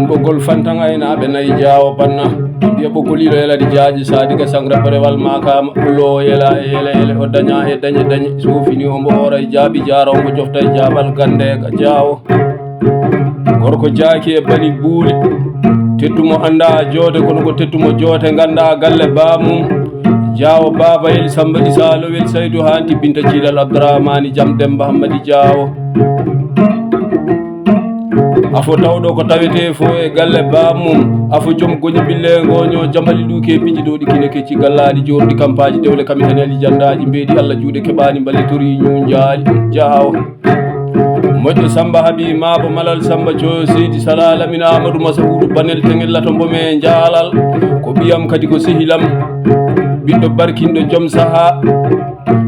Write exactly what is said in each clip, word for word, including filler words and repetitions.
Ɓoggol fantan aynaaɓe nayi jaawo banna. Mbiya ɓoggol ilo yeladi jaaji saadi ga sangra barewal makama. Pullo o yela e yele yele o daña e dañe dañe. So fini o mbo ora e jaabi jaara o mbo jofta e jaabal gande ga jaawo. Gorko jaaki e bani buuli. Tettumo anda joote kono ko tettumo joote ganda galle baamum. Jaawo babayel Samba Isa Lowel Saydu Hanti Binta Cilal Abdourahmani Jam Demba Hammadi Jaawo. Afo tawɗo ko tawete fo e galle baamum. Afo joom goñi bille ngoño jamali ɗuke piji doɗi kine kecci gallaɗi jorɗi kampaji dewle kamitani ali jandaji mbeɗi Allah juuɗe keɓani mballe tori ñunjaali jaawo. Moƴƴo Samba Habi Maabo Malal Samba Coyo Seydi Sala Lamin Amadou Masaudu Banel Tengel Lato Mbome Jaalal. Ko ɓiyam kadi ko sehilam. Ɓiɗɗo barkinɗo joom saha.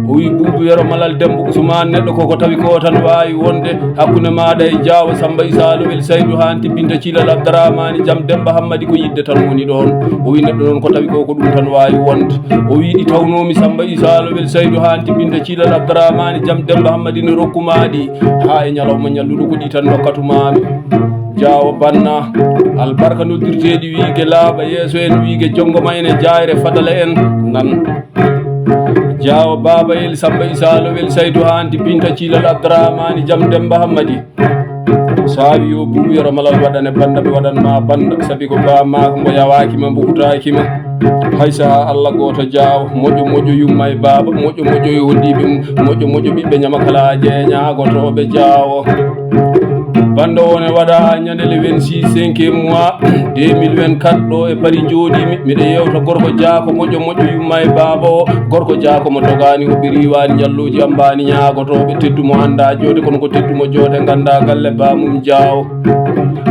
O wi buubu yero malal dembo Usman neɗɗo koko tawi ko tan wawi wonde hakkunde maɗa e jaawo Samba Isa Lowel Saydu Hanti Binta Cilal Abdourahmani Jam Demba Hammadi ko yidde tan woni ɗon. O wi neɗɗo noon ko tawi ko ko ɗum tan wawi wonde. O wi ɗi tawnomi Samba Isa Lowel Saydu Hanti Binta Cilal Abdourahmani Jam Demba Hammadi no rokkuma ɗi ha e ñalawma ñalluɗo ko ɗi tan nokkatumami. Jaawo banna albarka noddirteɗi wiige laaɓa yeeso en wiige jongoma en e jayre fadala en nan. Jaawo babayel Samba Isa Lowel Saydu Hanti Binta Cilal Abdourahmani Jam Demba Hammadi. Sawi yo buubu yero malal waɗane banda ɓe waɗan ma banda sabi ko ba ma mbo yawaki ma mbo hutaki ma. Hay saha Allah goto jaawo moƴƴo moƴƴo yumma e baaba moƴƴo moƴƴo e hoddiɓe mum moƴƴo moƴƴo ɓiɓɓe ñama kala jeñagotoɓe jaawo. Banda wone waɗa ñande le vingt-six cinquième mois deux mille vingt-quatre ɗo e Paris jooɗimi miɗo yewta gorko jaako moƴƴo moƴƴo yumma e baaba o gorko jaako mo togani o ɓe riwani ñalluji ambani ñagotoɓe teddu mo anda jooɗe kono ko teddu mo jooɗe ganda galle bamum jaawo.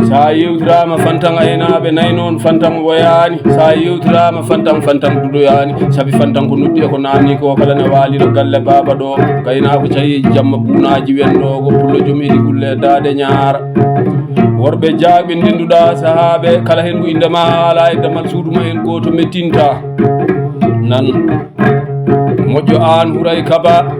Sa yewtirama fantan aynaɓe nayi noon fantan woyani sa yewtirama fantan fantan dudoyani sabi fantan ko noddi e ko namni ko kala ne walino galle baba ɗo gaynako cayeji jamma bunaji wendogo pullo joom edi gulle dade ñaara. Worɓe jaaɓe ndenduɗa sahaɓe kala hen ko indema ala e damal suudu ma hen goto mettinta nan. Moƴƴo an huray kaba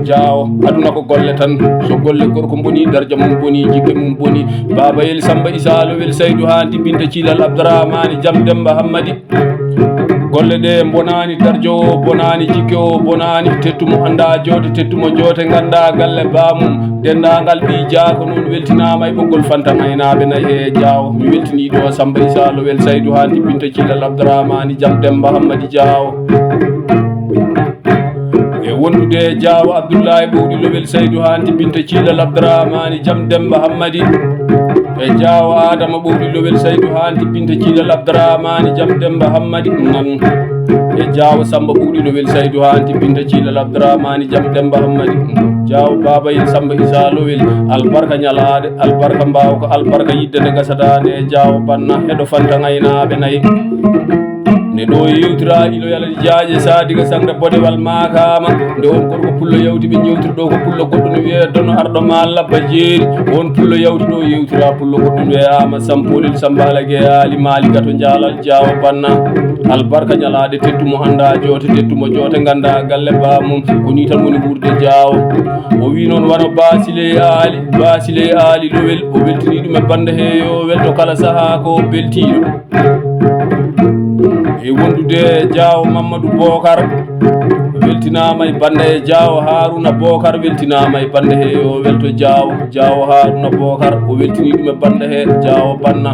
jaawo aduna ko golle tan so golle gorko boni darja mum boni jikke mum boni. Babayel Samba Isa Lowel Saydu Hanti Binta Cilal Abdourahmani Jam Demba Hammadi. Golle ɗe bonani darjo o bonani jikke o bonani tettumo anda joote tettumo joote ganda galle bamum dendagal ɓi jaako noon weltinama e ɓoggol fantan aynaɓe nayi e jaawo mi weltini ɗo Samba Isa Lowel Saydu Hanti Binta Cilal Abdourahmani Jam Demba Hammadi Jaawo. E wondude e jaawo Abdullahi Ɓowɗi Lowel Saydu Hanti Binta Cilal Abdourahmani Jam Demba Hammadi. E jaawo Adama Ɓowɗi Lowel Saydu Hanti Binta Cilal Abdourahmani Jam Demba Hammadi nan. E jaawo Samba Ɓowɗi Lowel Saydu Hanti Binta Cilal Abdourahmani Jam Demba Hammadi. Jaawo Babayel Samba Isa Lowel albarka ñalaɗe albarka mbawka albarka yidde nde gasata nde jaawo banna heɗo fantan aynaɓe nayi. Nde ɗo yewtira ilo yaladi jaaje sa diga sangre bodewal makama nde on gorko pullo yawti ɓe jewtiri ɗo ko pullo goɗɗo no wiye dono arɗo ma labba jeeri. On pullo yawti ɗo yewtira pullo goɗɗo no wiyama sampolil sambala geyali mali gato jalal jaawo banna. Albarka ñalaɗe tettumo anda joote tettumo joote ganda galle bamum ko ni tan woni ɓurde jaawo. O wi noon wano basile ali basile ali lowel o weltini ɗum e bande he yo welto kala saaha ko beltiɗo. E wondude e jaawo Mamadou Bokar weltinama e bande he jaawo Haruna Bokar weltinama e bande he yo welto jaawo jaawo Haruna Bokar o weltini ɗum e bande he jaawo banna.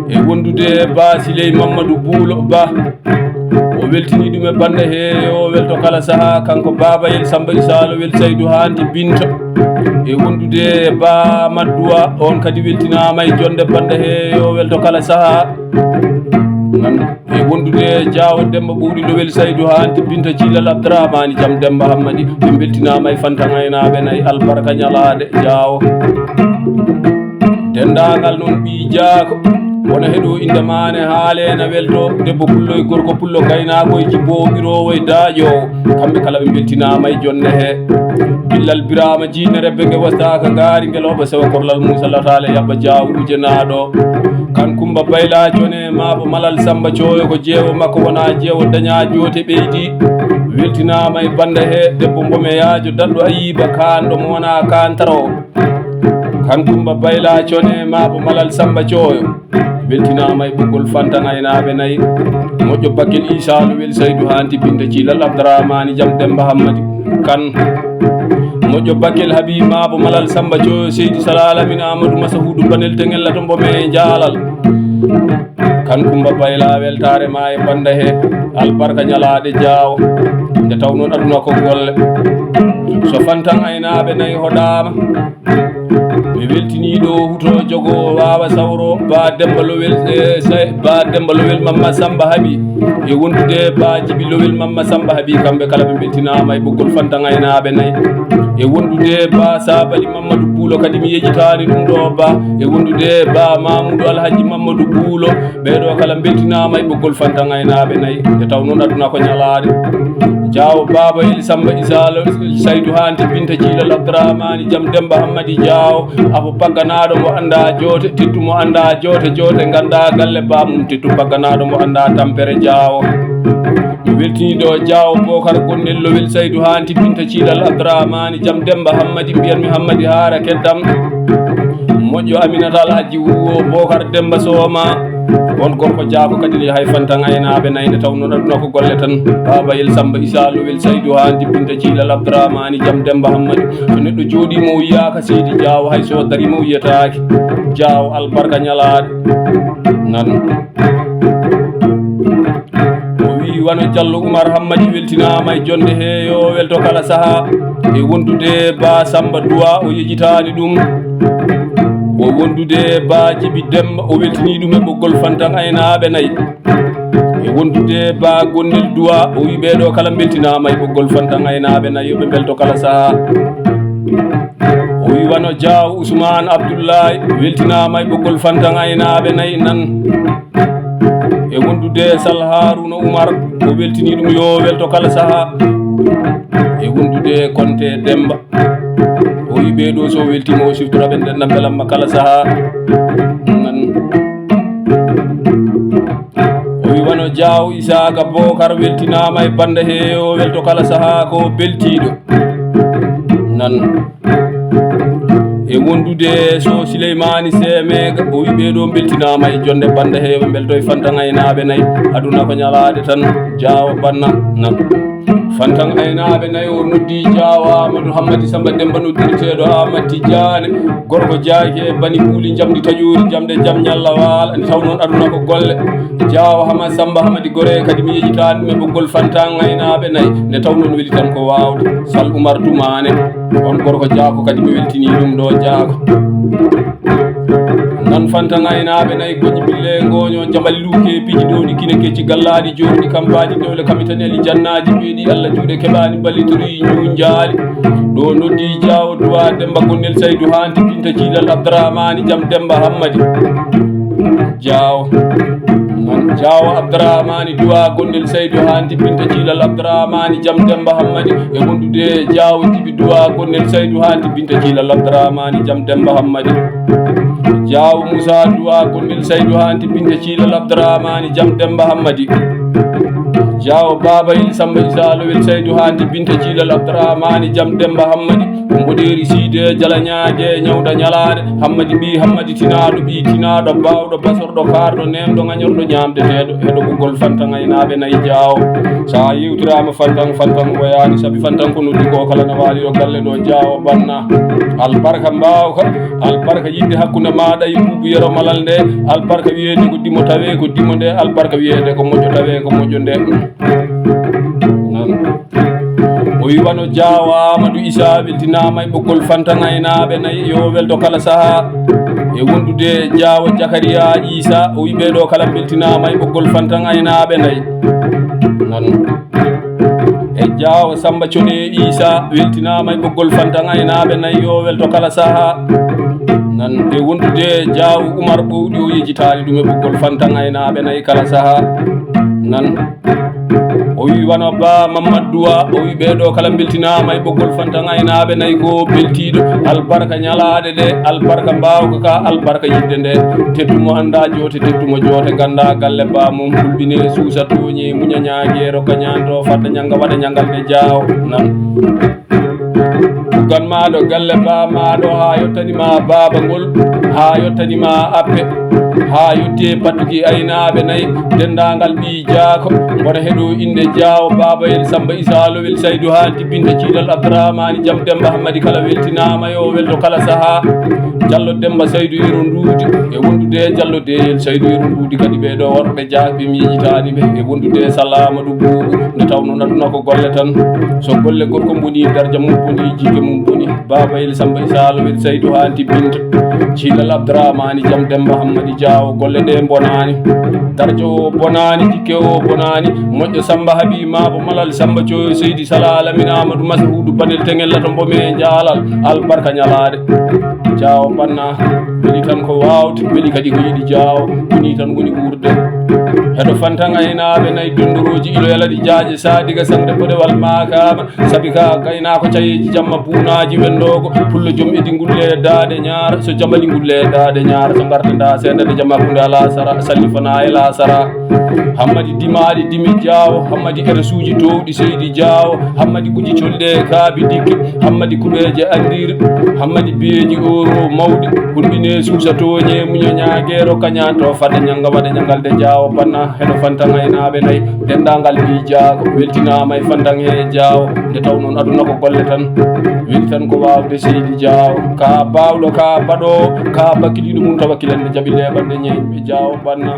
E wondude e ba siley Mamadou Buulo Ba o weltini ɗum e bande he yo welto kala saaha kanko babayel Samba Isa Lowel Saydu Hanti Binta. E wondude e ba Madduwa on kadi weltinama e jonde bande he yo welto kala saaha. E wondude e jaawo Demba Ɓowɗi Lowel Saydu Hanti Binta Cilal Abdourahmani Jam Demba Hammadi ɓe beltinama e fantan aynaɓe nayi albarka ñalaɗe jaawo. Dendagal noon ɓi jaako wona heɗo inde mane haalena welto debbo pullo e gorko pullo gaynako e jibbo ɓirowo e daaƴowo. Kamɓe kala ɓe beltinama e jonde he. Billal birama jiine rebbe ge wastaka ngaari ngeloɓe sewa korlal mum sallah taala yabba jawruje naɗo. Kan kumba bayla cone mabo malal samba coyo ko jeewo makko wona jeewo daña joote ɓeydi. Weltinama e banda he debbo mbomeyajo daɗɗo ayiba kanɗo mo wona kantaro. Kan Kumba Bayla Cone, Maabo Malal Samba Cooyo. Weltinaama e ɓoggol Fantan aynaaɓe nayi. Moƴƴo Bakkel Isa Lowel Saydu Hanti Binta Cilal Abdurahmani Jam Demba Hammadi Kan. Moƴƴo Bakkel Habi Maabo Malal Samba Cooyo Seydi Salalamin Amadou Masahudu Banel Tengella to Mbome Jaalal. Kan Kumba Bayla weltaare ma e bannda he albarka ñalaaɗe Jaawo. Nde taw noon aduna ko golle. So Fantan aynaaɓe nayi hoɗaama, mi weltinii ɗo huto jogo waawa sawro ba Demba Lowel, eh, say-, ba Demba Lowel Mamma Samba Habi. E wondude ba Jibi Lowel Mamma Samba Habi, kamɓe kala ɓe mbeltinaama e ɓoggol Fantan aynaaɓe nayi. E wondude ba Sabali Mamadou Buulo, kadi mi yejitaani ɗum ɗo ba. E wondude ba Mamoudou Alhaji Mamadou Buulo, ɓeeɗo kala mbeltinaama e ɓoggol Fantan aynaaɓe nayi. Nde taw noon aduna ko ñalaade. Jaawo Baaba El Samba Isa Lo-, Saydu Hanti Binta Cilal Abdurahmani Jam Demba Hammadi Jaawo. Afo pagganaaɗo mo annda joote, teddu mo annda joote, joote ngannda galle ba mum, teddu pagganaaɗo mo annda tampere Jaawo. Mi weltini ɗo Jaawo Bokar Gonnel Lowel Saydu Hanti Binta Cilal Abdurahmani Jam Demba Hammadi, mbiyanmi Hammadi Haara Keddam. Moƴƴo Aminata Alhaji Wuwo Bokar Demba Sooma. On gorko jaako kadi ne hay Fantan aynaaɓe nayi. Nde taw noon aduna ko golle tan. Baaba El Samba Isa Lowel Saydu Hanti Binta Cilal Abdurahmani Jam Demba Hammadi. So neɗɗo jooɗiima o yiyaaka Seydi Jaawo, hay so dariima o yiyataake. Jaawo albarka ñalaaɗe. Nan. O wii wano Jallo Umar Hammadi weltinaama e jonde he, yo welto kala saha. E wondude ba Samba Duwa, o yejitaani ɗum. O wondude ba Jibi Demba, o weltinii ɗum e ɓoggol Fantan aynaaɓe nayi. E wondude ba Gonnel Duwa, o wii ɓeeɗo kala mbeltinaama e ɓoggol Fantan aynaaɓe nayi, yo ɓe mbelto kala saha. O wii wano Jaawo Usmaan Abdullahi weltinaama e ɓoggol Fantan aynaaɓe nayi nan. E wondude Sal Haruna Umar, o weltinii ɗum yo welto kala saha. E wondude Konte Demba, o wii ɓeeɗo so weltiima o siftora ɓe, nden ɗam belamma kala saha. Nan. O wii wano Jaawo Isaaka Bokar weltinaama e bannda he, o welto kala saha ko beltiiɗo. Nan. E wondude so Sileymaani Seemeega, o wii ɓeeɗo mbeltinaama e jonde bannda he, yo ɓe mbelto e Fantan aynaaɓe nayi. Aduna ko ñalaaɗe tan, Jaawo banna nan. Fantan aynaaɓe nayi o noddi Jaawo Amadou Hammadi Samba Demba noddirteeɗo Amadou Tidiane. Gorko jaaki e bani kuuli njamdi taƴoori jamde jam ñalla waala. Nde taw noon aduna ko golle. Jaawo Hama Samba Hamadi Gore kadi mi yejitaani ɗum e ɓoggol Fantan aynaaɓe nayi. Nde taw noon weli tan ko waawde. Sal Umar Tumaane. On gorko jaako kadi mi weltinii ɗum ɗo jaako. Nan Fantan aynaaɓe nayi goƴi bille ngooño jamali luuke piiji dowdi kine kecci gallaaɗi joorɗi kampaaji dewle kamitani ali jannaaji mbeeɗi Allah juuɗe keɓaani ballitorii ñuunjaali. Ɗo noddi Jaawo Duwa Demba Gonnel Saydu Hanti Binta Ciilal Abdurahmani Jam Demba Hammadi. Jaawo. Nan Jaawo Abdurahmani Duwa Gonnel Saydu Hanti Binta Ciilal Abdurahmani Jam Demba Hammadi. E wondude Jaawo Jibi Duwa Gonnel Saydu Hanti Binta Ciilal Abdurahmani Jam Demba Hammadi. Jaawo Musa Duwa Gonnel Saydu Hanti Binta Ciilal Abdurahmani Jam Demba Hammadi. Jaawo Baaba Il Samba Isa Lowel Saydu Hanti Binta Ciilal Abdurahmani Jam Demba Hammadi. Ko mboɗeeri siide jalañaaje ñawda ñalaare. Hammadi ɓii Hammadi tinaaɗo ɓii tinaaɗo baawɗo basorɗo kaarɗo neemɗo ŋañorɗo ñaamdeteeɗo heɗo ɓoggol Fantan aynaaɓe nayi Jaawo. So a yewtiraama Fantan, Fantan woyaani sabi Fantan ko noddi ko kala na waali ɗo galle ɗo Jaawo banna. Albarka mbaawka, albarka yiɗde hakkunde maaɗa e Buubu Yero Malal nde, albarka wiyeede ko dimo tawee ko dimo nde, albarka wiyeede ko moƴƴo tawee ko moƴƴo nde. Nan. O wi wano Jaawo Amadou Issa weltinaama e ɓoggol Fantan aynaaɓe nayi yo welto kala saha. E wondude Jaawo Jakariya Issa, o wi ɓeeɗo kala mbeltinaama e ɓoggol Fantan aynaaɓe nayi. Nan. E Jaawo Samba Cone Issa weltinaama e ɓoggol Fantan aynaaɓe nayi yo welto kala saha. Nan e wondude Jaawo Umar Ɓowɗi o yejitaani ɗum e ɓoggol Fantan aynaaɓe nayi kala saha. Nan. O wi wano Ba Mamadou Duwa, o wi ɓeeɗo kala mbeltinaama e ɓoggol Fantan aynaaɓe nayi ko beltiiɗo. Albarka ñalaaɗe ɗe, albarka mbaawka ka, albarka yiɗde nde. Teddu mo annda joote, teddu mo joote, gannda galle ba mum, hulɓine suusa tooñe, muña ñaageero, ka ñaanto, fadda ñannga, waɗa ñanngal nde Jaawo. Nan. Uggan maaɗo galle ba maaɗo haa yottani ma baaba ngol, haa yottani ma appe, haa yotti e pattuki aynaaɓe nayi, denndaangal ɓii jaako. Mboɗo heɗo innde Jaawo Baabayel Samba Isaa Lowel Saydu haa tibbinta Ciilal Abdurahmaani Jam Demba Hammadi kala weltinaama yo welto kala sahaa. Jallo Demba Saydu Yero Nduudi e wondude e Jallo Deyel Saydu Yero Nduudi kadi ɓee ɗoo worɓe jaakɓe mi yejitaani ɓe e wondude e Salla Amadou Buubu nde tawnoo aduna ko golle tan. So golle gorko mboni darja mum boni jikke mum boni. Baabayel Samba Isaa Lowel Saydu haa tibbinta Ciilal Abdurahmaani Jam Demba Hammadi Jaawo golle ɗe mbonaani. Darjo o bonaani, jikke o bonaani. Moƴƴo Samba Habi Maabo Malal Samba Coyo Seydi Sala Alamin Amadou Masahuudu Banel Teŋel Lato Mbome Jaalal. Albarka ñalaade. Jaawo Banna. Weli tan ko waawde, weli kadi ko yiɗi Jaawo. Woni tan woni wuurde. Heɗo fantan aynaaɓe nayi dondorooji ilo yaladi jaaje saadiga sangde boɗewal maakaama. Sabi ka gaynaako cayeeji jamma buunaaji wendoogo. Pullo jom edi ngulle daaɗe ñaara. So jamali ngulle daaɗe ñaara. So ngarta nda seenda de jamma kunde ala sara. Salli fana e la sara. Hammadi dimaaɗi dimi Jaawo. Hammadi ersuuji toowɗi seydi Jaawo. Hammadi buji colɗe kaabi dikke. Hammadi kuɓeeje anndiir. Hammadi beeji oro mawɗi. Hulɓine suusa tooñe muña ñaageero kañanto fadde ñanga waɗa ñangal de Jaawo Banna. Heɗo fantan aynaaɓe nayi. Denndaangal ɓii jaago weltinaama e fantan he Jaawo. Nde taw noon aduna ko golle tan. Weli tan ko waawde seydi Jaawo. Ka baawɗo, ka baɗoowo, ka bakkiliiɗo mum tawa kilande jaɓi leeɓande ñeeñɓe Jaawo Banna.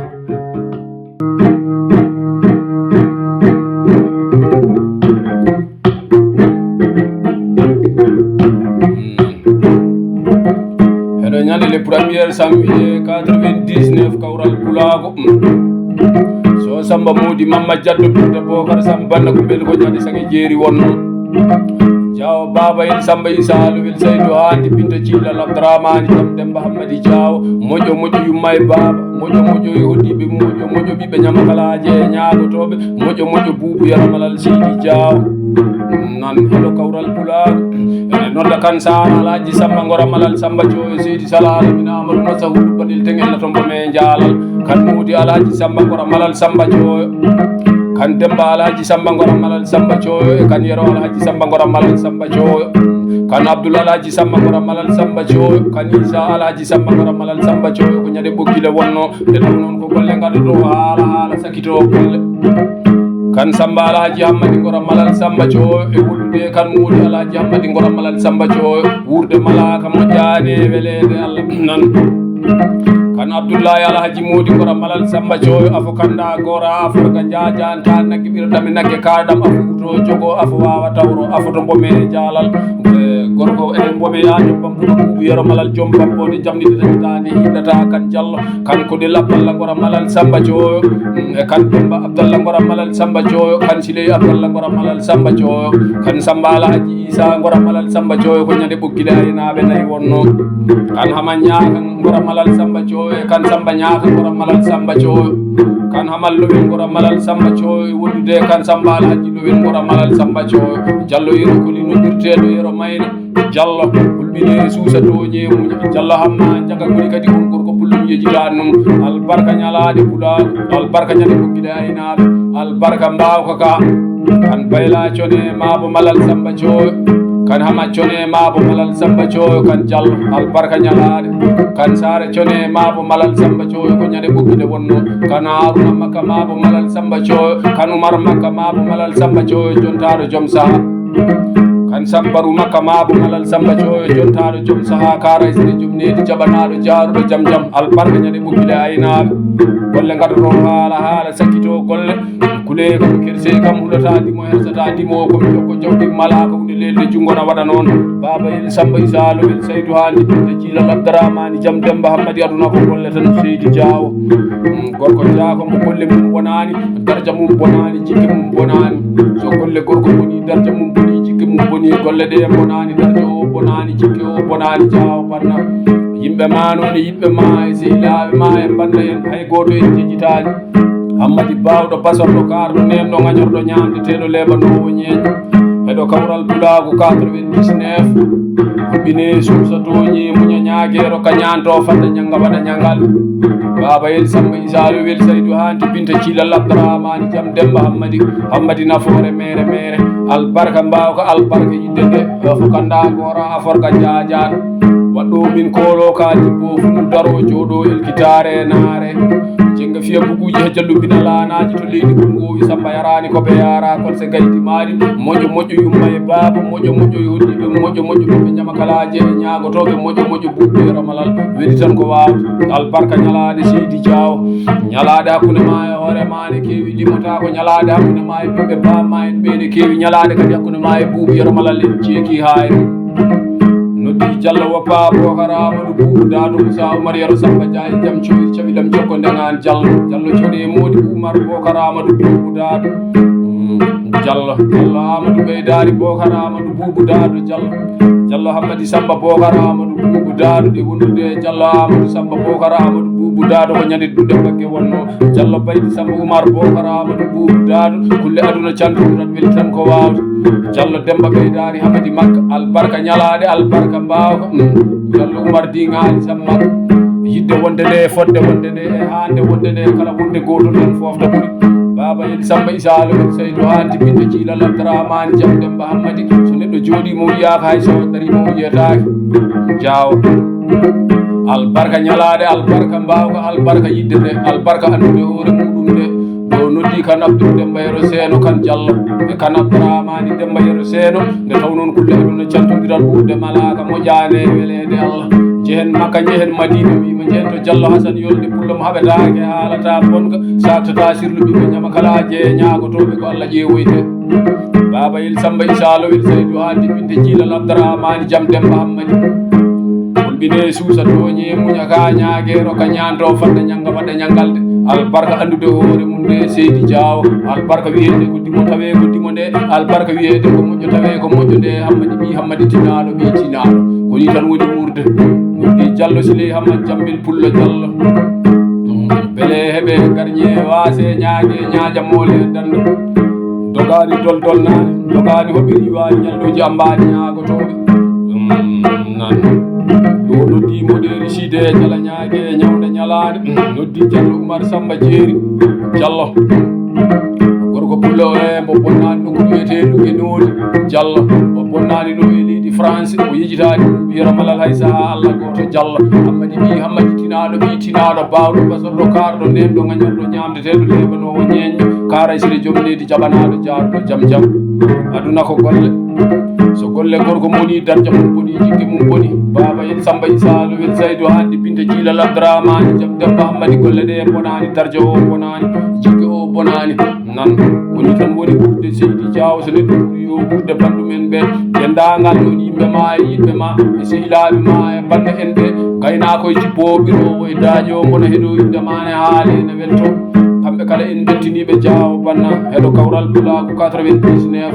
Heɗo ñande le premier janvier quatre-vingt-dix-neuf kawral pulaago. So Samba Moodi Mamma Jaddo Binta Bokar Samba Banna ko mbel ko ñande sange jeeri wonno. Jaawo baaba en Samba Isa Lowel Saydu Haandi Binta Ciila Labdramani Jam Demba Hammadi Jaawo. Moƴƴo moƴƴo yumma e baaba. Moƴƴo moƴƴo e hoddiiɓe moƴƴo moƴƴo ɓiɓɓe ñamakalaaje e ñaagotooɓe. Moƴƴo moƴƴo buubu yaramalal seydi Jaawo. Nan heɗo kawral pulaar. Ene nodda kan Saara Alhaji Samba Ngora Malal Samba Cooyo seydi Sala Alamina Amadou Masa Hudu Badil Tengel na Tombo me Jaalal. Kan Moodi Alhaji Samba Ngora Malal Samba Cooyo. Kan Demba Alhaji Samba Ngora Malal Samba Cooyo. E kan Yero Alhaji Samba Ngora Malal Samba Cooyo. Kan Abdul Alhaji Samba Ngora Malal Samba Cooyo. Kan Isa Alhaji Samba Ngora Malal Samba Cooyo. Ko ñande ɓoggile wonno. Nde taw noon ko golle ngaɗoto haala, haala sakito golle. Kan Samba Alhaji Hammadi Ngora Malal Samba Cooyo e wulude kan Moodi Alhaji Hammadi Ngora Malal Samba Cooyo. Wuurde malaaka moƴƴaani e weleede Allah nan. Kan Abdullahi Alhaji Moodi Ngora Malal Samba Cooyo afo kanda gora afo ka jaajan ta nagge ɓiro dami nagge kaɗam afo wuto jogo afo wawa tawro afo to mbome jaalal. E gorko e mbome ya jobbam buɗo buubu yero malal jom bambo de jamni de tani hiɗata kan jallo. Kan ko de Abdallah Ngora Malal Samba Cooyo. Mm, e kan Demba Abdallah Ngora Malal Samba Cooyo. Kan Siley Abdallah Ngora Malal Samba Cooyo. Kan Samba Alhaji Isa Ngora Malal Samba Cooyo ko ñande ɓoggile aynaaɓe nayi wonno. Kan Hama Ñaaka Ngora Malal Samba Cooyo e kan Samba Ñaaka Ngora Malal Samba Cooyo. Kan Hamal Lowel Ngora Malal Samba Cooyo e wondude kan Samba Alhaji Lowel Ngora Malal Samba Cooyo. Jallo Yero Koli noddurteeɗo Yero Mayna. Jallo hulɓine suusa tooñe muña. Jallo Hamma jaga koli kadi on gorko pullum yejitaani noon. Albarka ñalaaɗe pulaagu. Albarka ñande ɓoggile aynaaɓe. Albarka mbaawka ka. Kan Bayla Cone Maabo Malal Samba Cooyo. Kan Hama Cone Maabo Malal Samba Cooyo. Kan Jallo Albarka ñalaaɗe. Kan Saare Cone Maabo Malal Samba Cooyo ko ñande ɓoggile wonno. Kan Haruna Makka Maabo Malal Samba Cooyo. Kan Umar Makka Maabo Malal Samba Cooyo jontaaɗo jom saha. Kan Sambaru Makka Maabo Malal Samba Cooyo jontaaɗo jom saha kara isde jom needi jaɓanaaɗo jaaruɗo jam jam albarka ñande ɓoggile aynaaɓe. Golle ngaɗoto haala haala sakkito golle. Kule kam kerse kam hulata dimo hersata dimo ko mi jokko jawdi mala ko hunde lelde jungo na waɗa noon. Baaba El Samba Isa Lowel Saydu Haandi Binta Jiilal Abdaramani Jam Demba Hammadi aduna ko golle tan seydi Jaawo. Mm, gorko jaako mo golle mum bonaani, darja mum bonaani, jikke mum bonaani. So golle gorko boni, darja mum boni, jikke mum boni, golle ɗe bonaani, darja o bonaani, jikke o bonaani, Jaawo banna. Yimɓe ma noon e yiɗɓe ma e sehilaaɓe ma e bannda en hay gooto en jejjitaani. Hammadi baawɗo basorɗo kaarɗo neemɗo ŋañorɗo ñaamde teeɗo leeɓanoowo ñeeño. Heɗo kawral pulaagu quatre-vingt-dix-neuf. Huɓɓine suusa tooñi muña ñaageero ka ñaanto fadda ñannga waɗa ñanngal. Baaba Yel Samba Isaalu Wel Saydu Haanti Binta Cilal Abdurahmaani Jam Demba Hammadi Hammadi Nafoore Meere Meere. Albarka mbaawka albarka yidde nde. Fo kanda gora a forka jaajaan. Waɗɗo min koolooka jibbo fu ndu daro jooɗo elkitaare naare. Jenga fiya buguuji hejja lumbina laanaaji to leydi Konngoowi Samba yaraani ko ɓe yaara kolse gaydi maali. Moƴƴo moƴƴo yumma e baaba moƴƴo moƴƴo e hoddiiɓe moƴƴo moƴƴo ɓiɓɓe ñamakalaaje e ñaagotooɓe moƴƴo moƴƴo buuɓe e ramalal. Weli tan ko waawde. Albarka ñalaande seydi jaawo. Ñalaande hakkunde ma e hoore ma ne keewi limotaako ñalaande hakkunde ma e ɓiɓɓe baam ma en ɓe ne keewi ñalaande kadi hakkunde ma e buuɓi yero malal en ceeki haayre. Noddi jallo woppa bokar amadou buubu daado moussa oumar yero samba dia e jam coyri caɓi lam jokko ndeŋaan jallo jallo coɗe modi oumar bokar amadou buubu daado. Jallo jallo amadou ɓeydaari bokar amadou buubu daado jallo. Jallo hammadi samba bokar amadou buubu daado ɗe wondude e jallo amadou samba bokar amadou buubu daado ko ñande duɗe bakke wonno. Jallo baydi samba oumar bokar amadou buubu daado. Kulle aduna cantudurat weli tan ko waawde. Jallo demba ɓeydaari hammadi makka albarka ñalaade albarka mbaawka. Jallo oumar diŋaali samba makka yidde wonde nde e fodde wonde nde e haande wonde nde kala wonde gooto tan fofta ɓuri. Baaba yel samba isaalo en saydu haanti binde ciilal abdurahmani jam demba hammadi. So neɗɗo jooɗiima o yiyaaka hay so darima o yiyataake. Jaawo. Albarka ñalaade albarka mbaawka albarka yidde nde albarka anndude hoore muɗum nde. Ɗo noddi kan abdou demba yero seeno kan jallo e kan abdurahmani demba yero seeno. Nde taw noon kulle aduna cantondiral ɓurde malaka moƴaane weleede allah. Njehen makka njehen madina wima njehen to jallo hasan yolde pullo mo haɓetaake haalata bonka. Saktata sirlu ɓiɓɓe ñama kala jeeya ñaagotoɓe ko allah ƴeewoyte. Baaba yel samba isalo wel saydu ha dibbinde jiilal abdurahmani jam demba hammadi. Hulɓine suusa tooñe muña ka ñaageero ka ñaanto fadda ñanga waɗa ñangalde. Albarka anndude hoore mum nde seydi jaawo. Albarka wiyede ko dimo tawe ko dimo nde. Albarka wiyede ko moƴƴo tawe ko moƴƴo nde hammadi ɓi hammadi tinaɗo ɓi tinaɗo. Ko ni tan woni wuurde. Noddi jallo siley hammadi jambil pullo jallo. Bele heɓe garñe waase ñaage ñaaja moole dando. Dogani doldol naane dogani hoɓiri waani ñalluji ambaani ñaagotoɓe. Nan ɗo noddi moɗeri side jala ñaage ñawde ñalaade. Noddi jallo umar samba jeeri jallo. Gorko pullo e mbo bonnani ɗo ko wiyete luge nooni. Jallo o bonnani ɗo e leydi france o yejitani ɗum wiyata malal hay saha allah goto jallo. Hammadi ɓi hammadi tinaɗo ɓi tinaɗo bawɗo basorɗo karɗo nenɗo gañorɗo ñamdeteɗo lebanowo ñeñɗo kara sire joom leydi jaɓanaɗo jarɗo jam jam. Aduna ko golle. So golle gorko moni darja mum boni jikke mum boni. Baba en samba isalo wel saydo hande binde jiilal abdurahmani jam demba hammadi golle ɗe bonani darja o bonani jikke o bonani. Nan koni tan woni ɓurde seydi jaawo so neɗɗo ɓuri yo ɓurde bandu men ɓe. Dendagal ɗon yimɓe ma e yiɗɓe ma e sehilaɓe ma e banda en ɓe. Gaynako e jippo ɓirowo e daajo gona heɗo inde mane haale ene welto. Kamɓe kala en beltiniɓe jaawo banna heɗo kawral pulaku quatre-vingt-dix-neuf.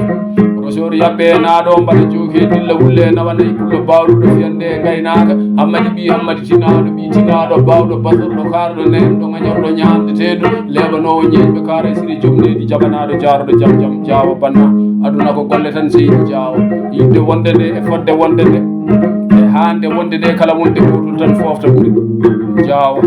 Rosor yabbe naɗo mbaɗa joki e dilla wulle nawana e pullo bawɗo ɗo fiyande e gaynaka. Hammadi ɓi hammadi tinaɗo ɓi tinaɗo bawɗo basorɗo karɗo nenɗo gañorɗo ñamdeteɗo. Lebanowo ñeñɓe kara siri jomnedi jaɓanaɗo jarɗo jam jam jaawo banna. Aduna ko golle tan seydi jaawo. Yidde wonde nde e fodde wonde nde e hande wonde nde kala wonde gotol tan fofta ɓuri. Jaawo.